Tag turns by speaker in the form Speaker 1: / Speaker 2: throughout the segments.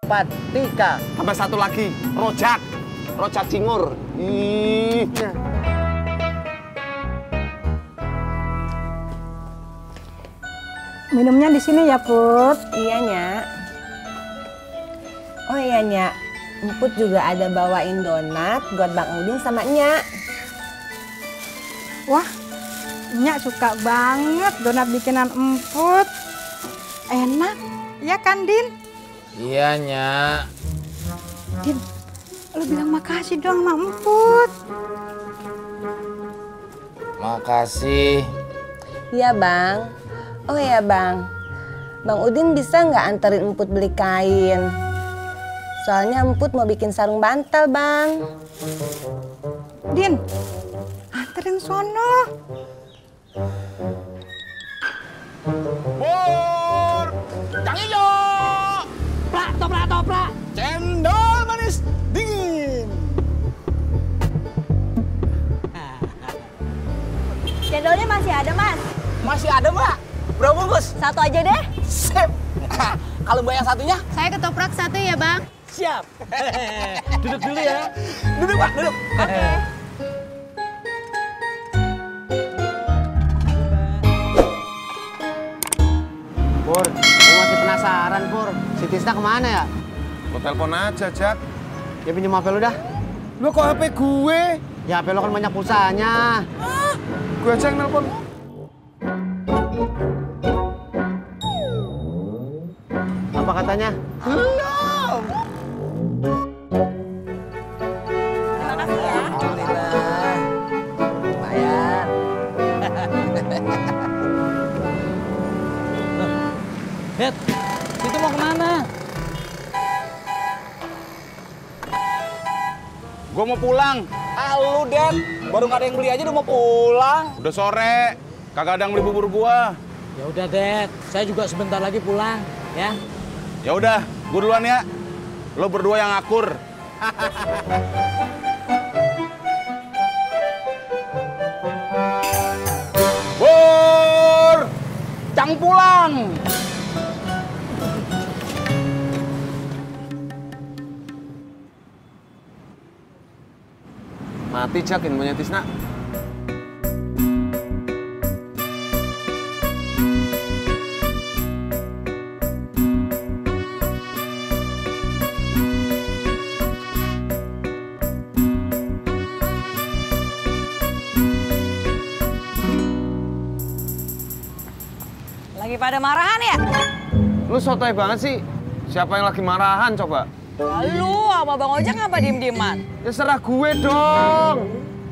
Speaker 1: Patika.
Speaker 2: Tambah satu lagi, rojak. Rojak cingur. Ih.
Speaker 3: Minumnya di sini ya, Put.
Speaker 4: Iya, Nyak. Oh iya, Nyak. Emput juga ada bawain donat buat Bang Udin sama Nyak.
Speaker 3: Wah, Nyak suka banget donat bikinan Emput. Enak, ya kan, Din?
Speaker 5: Iya, Nyak.
Speaker 3: Din, lu bilang makasih dong sama Emput.
Speaker 5: Makasih.
Speaker 4: Iya, Bang. Oh iya, Bang. Bang Udin bisa nggak anterin Emput beli kain? Soalnya Emput mau bikin sarung bantal, Bang.
Speaker 3: Din, anterin sono.
Speaker 2: Pur, Kang Ijo.
Speaker 1: Prak, toprak, toprak.
Speaker 2: Cendol manis dingin.
Speaker 6: Cendolnya masih ada, Mas.
Speaker 1: Masih ada, Mbak? Berapa bungkus?
Speaker 6: Satu aja deh.
Speaker 1: Sip. Kalau Mbak yang satunya?
Speaker 6: Saya ketoprak satu ya, Bang.
Speaker 1: Siap. Duduk dulu ya. Duduk, Pak, duduk.
Speaker 6: Oke.
Speaker 1: Pur, gue masih penasaran, Pur. Si Tisna kemana ya?
Speaker 2: Lo telepon aja, Jak.
Speaker 1: Ya pinjem HP lu dah.
Speaker 2: Lo kok HP gue?
Speaker 1: Ya HP lu kan banyak pulsanya.
Speaker 2: Gue aja yang nelpon.
Speaker 1: Apa katanya?
Speaker 2: Belum.
Speaker 6: Terima kasih ya.
Speaker 1: Alhamdulillah. Lumayan.
Speaker 5: Bet, itu mau kemana?
Speaker 2: Gue mau pulang.
Speaker 1: Ah lu, Dad. Baru nggak ada yang beli aja udah mau pulang.
Speaker 2: Udah sore. Kagak ada yang beli bubur gua.
Speaker 5: Ya udah, Det. Saya juga sebentar lagi pulang, ya.
Speaker 2: Ya udah, gue duluan ya. Lo berdua yang akur. Bur, cang pulang. Mati Jak infonya Tisna.
Speaker 6: Lagi pada marahan ya?
Speaker 2: Lu sotoy banget sih. Siapa yang lagi marahan coba?
Speaker 6: Ya lu sama Bang Ojek ngapa diem-dieman?
Speaker 2: Ya serah gue dong.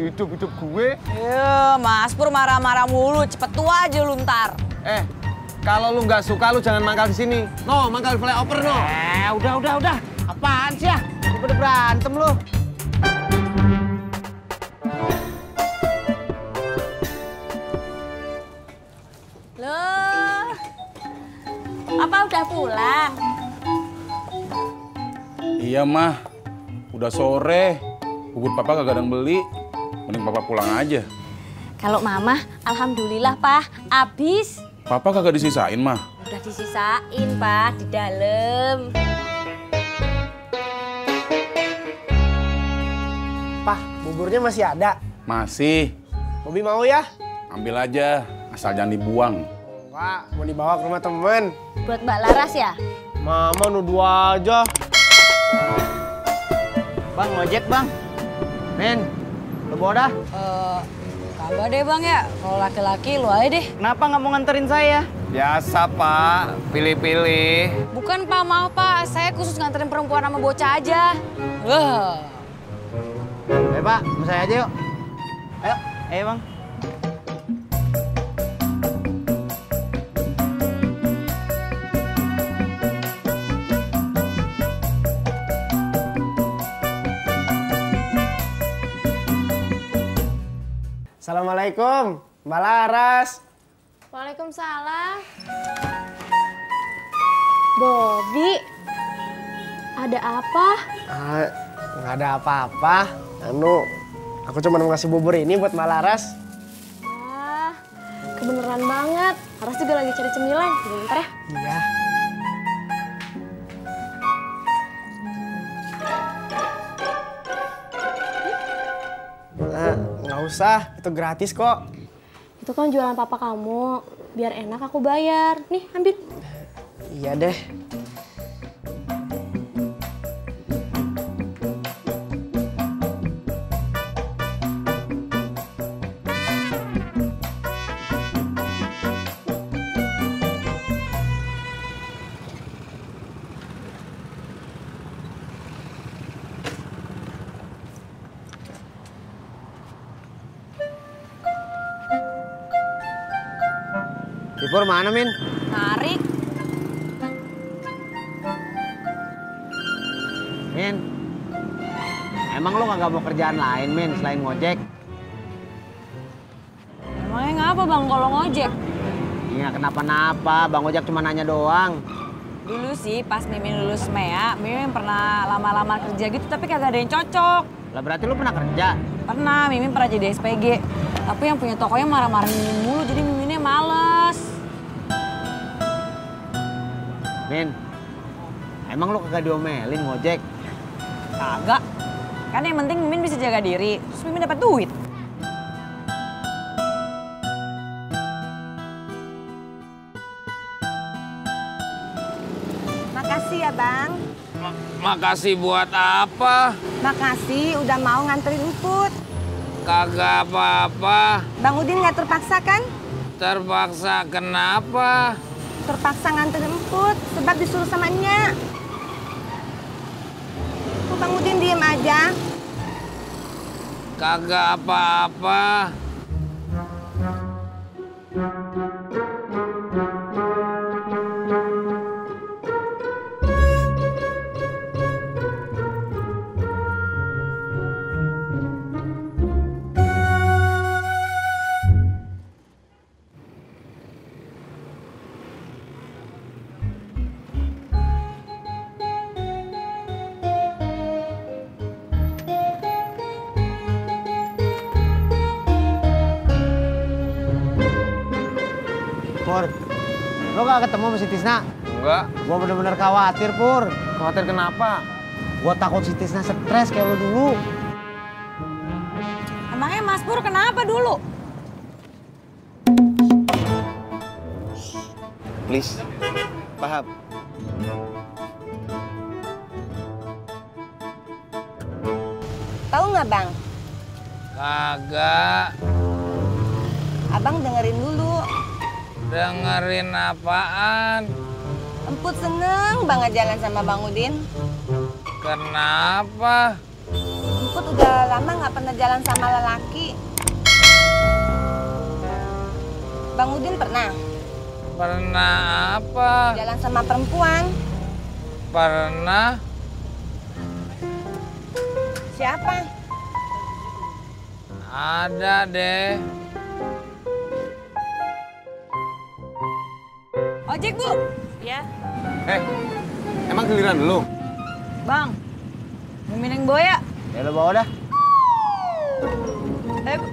Speaker 2: Hidup-hidup gue.
Speaker 6: Ya, Mas Pur marah-marah mulu. Cepet tua aja lu ntar.
Speaker 2: Kalau lu nggak suka lu jangan mangkal di sini. No, mangkal di flyover no.
Speaker 1: Udah. Apaan sih ya? Udah berantem lu.
Speaker 6: Loh, apa udah pulang?
Speaker 7: Iya mah, udah sore. Bubur papa kagak ada yang beli. Mending papa pulang aja.
Speaker 6: Kalau Mama, alhamdulillah Pak, habis.
Speaker 7: Papa kagak disisain mah.
Speaker 6: Udah disisain Pak di dalam.
Speaker 1: Pah, buburnya masih ada.
Speaker 7: Masih.
Speaker 1: Bobi mau ya?
Speaker 7: Ambil aja, asal jangan dibuang.
Speaker 1: Pak, mau dibawa ke rumah temen.
Speaker 6: Buat Mbak Laras ya?
Speaker 1: Mama nuduh aja. Bang, ngojek bang. Men, lu bawa dah.
Speaker 6: Kagak deh Bang ya, kalau laki-laki lu aja deh.
Speaker 1: Kenapa nggak mau nganterin saya?
Speaker 2: Biasa pak, pilih-pilih.
Speaker 6: Bukan Pak, maaf Pak, saya khusus nganterin perempuan sama bocah aja. Wah.
Speaker 1: Ayo pak, sama saya aja yuk. Ayo bang. Assalamualaikum, Mbak Laras.
Speaker 8: Waalaikumsalam. Bobi, ada apa?
Speaker 1: Nggak ada apa-apa. Aku cuma mau ngasih bubur ini buat Mbak Laras.
Speaker 8: Wah, kebeneran banget. Laras juga lagi cari cemilan. Bentar ya.
Speaker 1: Iya. usah, itu gratis kok.
Speaker 8: Itu kan jualan papa kamu. Biar enak aku bayar. Nih, ambil.
Speaker 1: Iya deh.
Speaker 2: Pur mana, Min?
Speaker 6: Narik.
Speaker 2: Min, emang lu kagak mau kerjaan lain, Min, selain ngojek?
Speaker 6: Emangnya ngapa bang kalau ngojek?
Speaker 2: Iya, kenapa-napa, Bang Ojek cuma nanya doang.
Speaker 6: Dulu sih pas Mimin lulus MEA, Mimin pernah lama-lama kerja gitu tapi kagak ada yang cocok.
Speaker 2: Lah berarti lu pernah kerja?
Speaker 6: Pernah, Mimin pernah jadi SPG. Tapi yang punya tokonya marah-marahin Mimin mulu, jadi Miminnya males.
Speaker 2: Min, emang lu kagak diomelin ngojek?
Speaker 6: Kagak. Kan yang penting Mimin bisa jaga diri, terus Mimin dapat duit.
Speaker 4: Makasih ya Bang.
Speaker 9: Makasih buat apa?
Speaker 4: Makasih udah mau nganterin emput.
Speaker 9: Kagak apa-apa.
Speaker 4: Bang Udin nggak terpaksa kan?
Speaker 9: Terpaksa kenapa?
Speaker 4: Terpaksa nganterin emput sebab disuruh sama Nya. Kok Bang Udin diem aja?
Speaker 9: Kagak apa-apa.
Speaker 2: Pur, lu gak ketemu sama si Tisna?
Speaker 9: Enggak.
Speaker 2: Gua bener-bener khawatir, Pur. Khawatir kenapa? Gua takut si Tisna stres kayak lu dulu.
Speaker 6: Emangnya Mas Pur kenapa dulu?
Speaker 10: Please, paham.
Speaker 4: Tahu nggak Bang?
Speaker 9: Kagak.
Speaker 4: Abang dengerin dulu.
Speaker 9: Dengerin apaan?
Speaker 4: Emput seneng banget jalan sama Bang Udin.
Speaker 9: Kenapa?
Speaker 4: Emput udah lama nggak pernah jalan sama lelaki. Bang Udin pernah
Speaker 9: Pernah apa?
Speaker 4: jalan sama perempuan.
Speaker 9: Pernah.
Speaker 4: Siapa?
Speaker 9: Ada deh.
Speaker 6: Ojek, Bu. Ya.
Speaker 2: Emang giliran lu?
Speaker 6: Bang, Mimin yang boya.
Speaker 2: Ya lu bawa dah.
Speaker 6: Bu. Ya, Bu.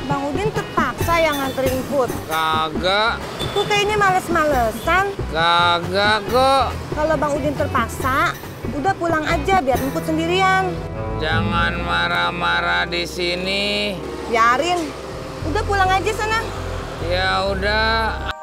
Speaker 4: Bang Udin terpaksa yang nganterin Emput.
Speaker 9: Kagak.
Speaker 4: Kok kayaknya males-malesan.
Speaker 9: Kagak kok.
Speaker 4: Kalau Bang Udin terpaksa, udah pulang aja biar Emput sendirian.
Speaker 9: Jangan marah-marah di sini.
Speaker 4: Biarin. Udah pulang aja sana.
Speaker 9: Ya udah.